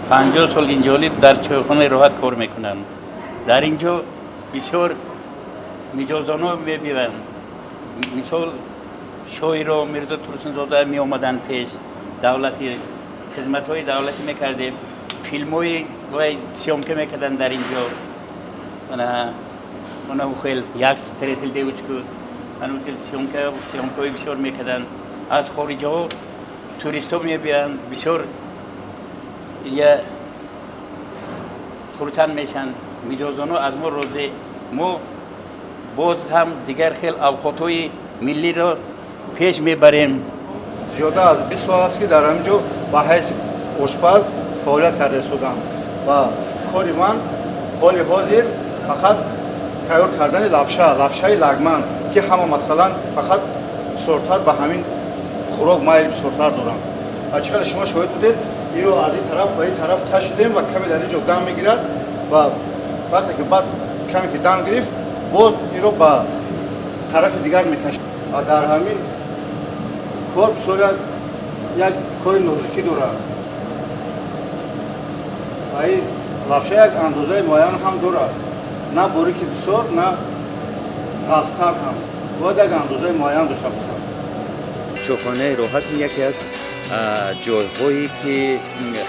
50 сол инҷониб дар чойхонаи Роҳат кор мекунам. Дар ин ҷо бисёр миҷозоно мебиёянд. Мисол, шоиро Мирзо Турсунзода меомаданд пеш, давлати хизматҳои давлатӣ мекардем, филмҳои вай съёмка мекарданд дар ин ҷо. Мана хел як встретил девочку, хел съёмкаҳои бисёр мекарданд. Аз хориҷаҳо туристҳо мебиёянд, бисёр я хурсанд мешаванд. Миҷозоно аз мо розӣ. Мо боз ҳам дигар хел авқотҳои миллиро пеш мебарем. Зиёда аз 20 сол аст, ки дар ҳамин ҷо ба ҳайси ошпаз фаъолият карда истодам ва кори ман ҳоли ҳозир фақат тайёр кардани лапша, лапшаи лагман, ки ҳама, масалан, фақат бисёртар ба ҳамин хӯрок майл бисёртар дорам. Ва чӣ қадр шумо шоҳид будед, иро аз ин тараф ба ин тараф кашидем ва каме дар ин ҷо дам мегирад ва вақте ки баъд каме ки дам гирифт, боз иро ба тарафи дигар мекашид. Ва дар ҳамин кор бисёр як кори нозукӣ дорад ва ин лапша як андозаи муайян ҳам дорад, на борики бисёр, на ғафзтар ҳам, бояд як андозаи муайян дошта бошад. Чойхонаи Роҳат яке аз ҷойҳое, ки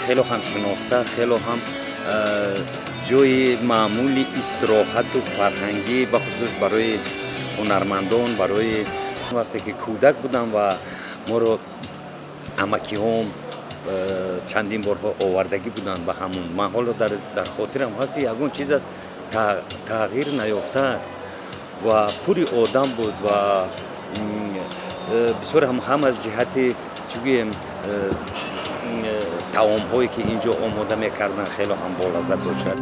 хело ҳам шинохта, хело ҳам ҷои маъмули истироҳату фарҳангӣ, бахусус барои ҳунармандон. Барои вақте ки кӯдак будам ва моро амакиҳом чандин борҳо овардагӣ буданд ба ҳамун, ман ҳоло дар хотирам ҳаст, ягон чиз аст тағйир наёфтааст ва пури одам буд ва бисёр ҳам аз ҷиҳати, чӣ гӯем, таомҳое, ки ин ҷо омода мекарданд, хело ҳам болаззат бошад.